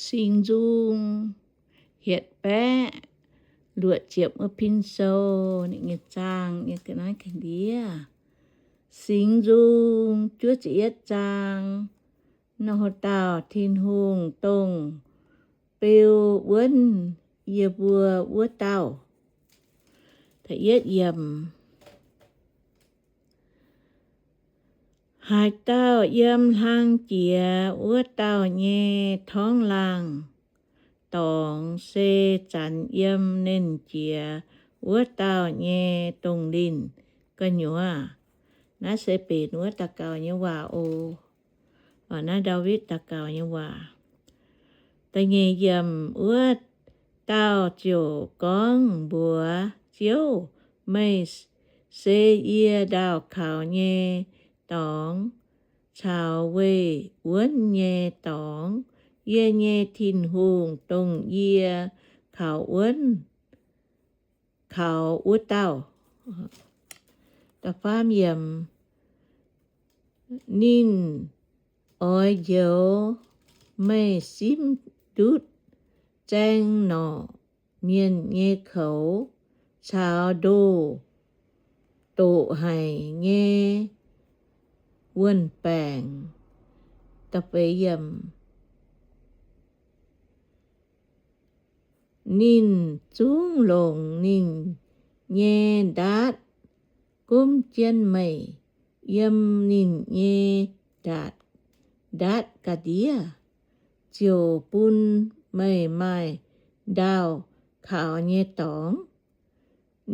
Singx Nzung hietc baeqv luoqc ziepc wuov pin sou, ninh nyei zaang nyei ga'naaiv ga'ndiev. Singx Nzung juov ziepc yietv zaang. Nor, dauh Tin-Hungh dongh beu wuonv yie mbuo wuov dauh. Haaix dauh yiem hlang jiex wuov dauh nyei torngv laangh dorngx se zanc yiem nernh jiex wuov dauh nyei dongh linh gu'nyuoz. Naaiv se benx wuov daux gaux nyei waac oc. Naaiv Ndaawitv daux gaux nyei waac. Da'nyeic yiemc, wuov dauh ziouc gorngv mbuox Ziouv, Meih se yie ndaauh kaux nyei dorngx caux weih wuonv nyei dorngx. Yie nyei Tin-Hungh, dongh yie kaux wuonv kaux wuov dauh. Ninh oix njoux meih simv ndutv zaeng norqc mienh nyei koux caux ndoh doqc haic nyei wuon-baengc. Ninh zungv longc ninh nyei ndaatv gomv jienv meih. Yiem ninh nyei ndaatv, ndaatv ga'ndiev ziouc bun meih maaih ndaauh kaux nyei dorngx.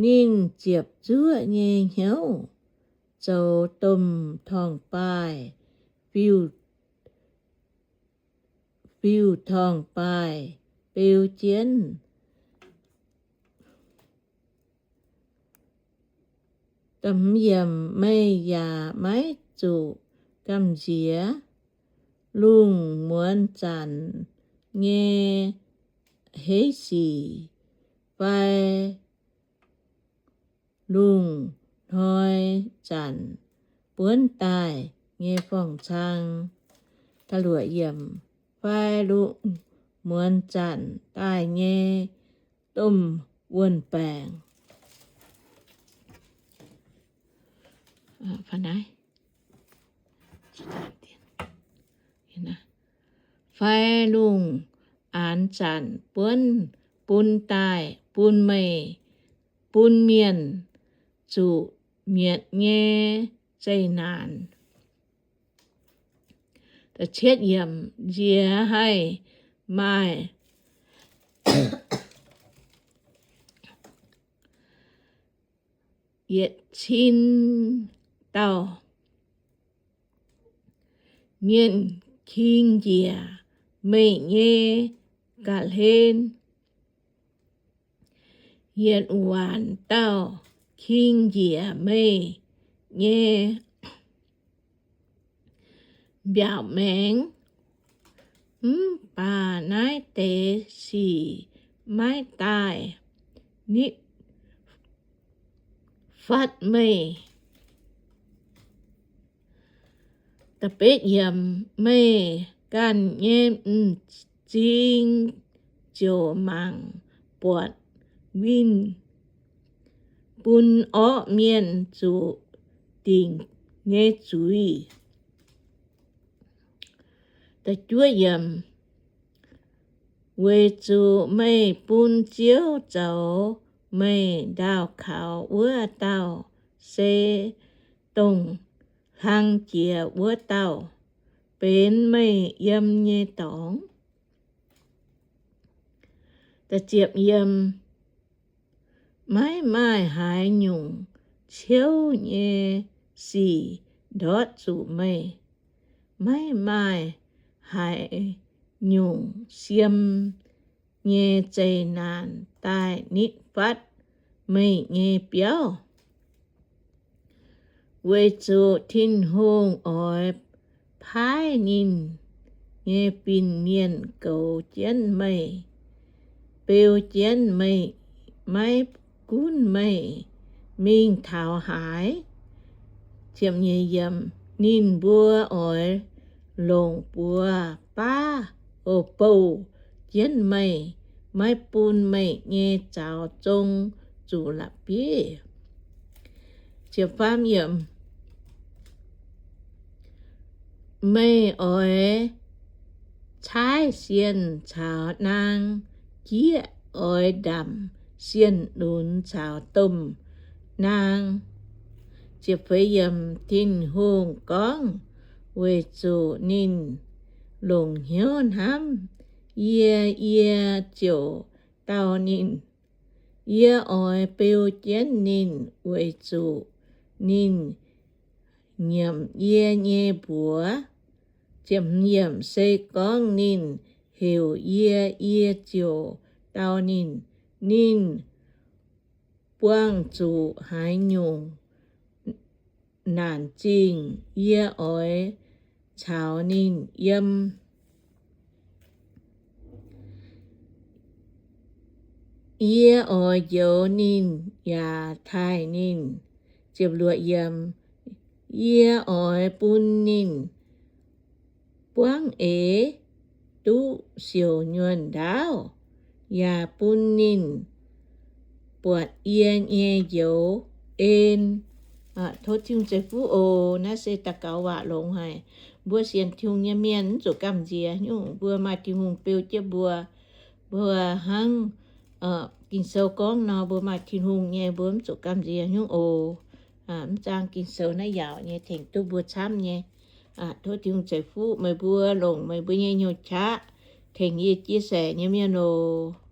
Ninh ziepc zuoqv nyei hnyouv zoux domh torngv-baaih, fiuv, fiuv-torngv-baaih beu jienv. Meih yaac maiv zuqc gamh nziex lungh muonz zanc nyei heiv sic fai lungh hnoi zanc buonv daaih nyei forng-cang, fai lungh muonz zanc daaih nyei domh wuon-baengc, fai lungh aanx zanc buonv bun daaih bun meih, bun mienh zuqc mietc nyei zeqc naanc. Nziex haih maaih yietc cin dauh mienh king njiec meih nyei ga'hlen, yietc waanc dauh king njiec meih nyei mbiaauc maengx. Mv baac naaiv deix sic maiv daaih nitv fatv meih. Meih ganh nyei m'zing ziouc mangc buatc winh, bun orqv mienh zuqc dingc nyei zuiz. Weic zuqc meih bun Ziouv zoux meih ndaauh kaux wuov dauh, se dongh hlang jiex wuov dauh, benx meih yiem nyei dorngx. Maiv maaih haaix nyungc ciouv nyei sic ndortv zuqc meih. Maiv maaih haaix nyungc siem nyei zeqc naanc daaih nitv fatv meih nyei biauv. Weic zuqc Tin-Hungh oix paaiv ninh nyei fin-mienh goux jienv meih, beu jienv meih, maiv gunv meih mingh taux haaix. Ninh mbuo oix longc buoz baav, o, bouh jienv meih, maiv bun meih nyei zaux zong zuqc la'bieiv. Meih oix caaiv sienh caux naang jieqv, oix ndamc sienh lunx caux domh naang. Tin-Hungh gorngv, weic zuqc ninh longc hnyouv hnamv yie, yie ziouc dau ninh. Yie oix beu jienv ninh weic zuqc ninh nyiemc yie nyei mbuox. Se gorngv ninh heuc yie, yie ziouc dau ninh. Ninh buangh zuqc haaix nyungc naanc zingh, yie oix caux ninh yiem. Yie oix njoux ninh yaac taaih ninh. Yie oix bun ninh buangv eix duqv siouc nyuonh ndaauv, yaac bun ninh buatc yie nyei njoux en. Tov Tin-Hungh ceix fuqv oc. Naaiv se daux gaux waac longx haic. Mbuo sienx Tin-Hungh nyei mienh mv zuqc gamh nziex nyungc. Mbuo maaih Tin-Hungh beu jienv mbuo. Mbuo hnangv Ging-Sou gorngv nor, mbuo maaih Tin-Hungh nyei, mbuo mv zuqc gamh nziex nyungc oc. Mv zaang Ging-Sou naaiv yaauc nyei tengx duqv mbuo camv nyei. Tov Tin-Hungh ceix fuqv meih mbuo, longc meih mbuo nyei hnyouv qaqv tengx yie chia sẻ nyei mienh oc.